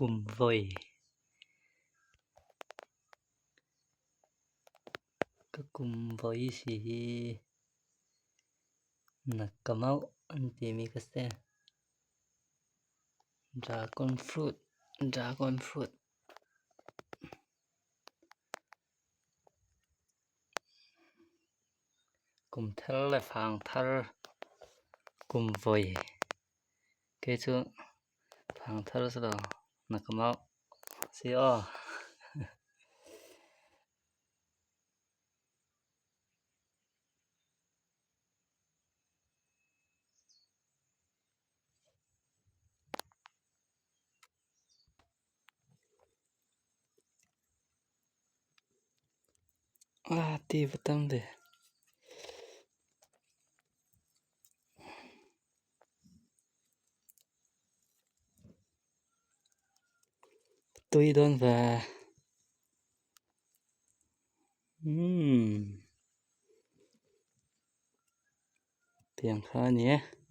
ກຸມໂວຍ ກະກຸມໂວຍຊິ ນາກະເມົາ ອັນທີ່ມີກະແສ ດຣາກອນຟຣຸດ ດຣາກອນຟຣຸດ ກຸມເທີລ ແລະ ຟາງເທີລ ກຸມໂວຍ ເກຊູ ຟາງເທີລ ສະດອ ນາກະເມົາ ຊີອໍ. ອາ ຕີບໍ່ຕຳເດ ຕຸ້ຍດອນວ່າ ອືມ ພຽງເທົ່ານີ້.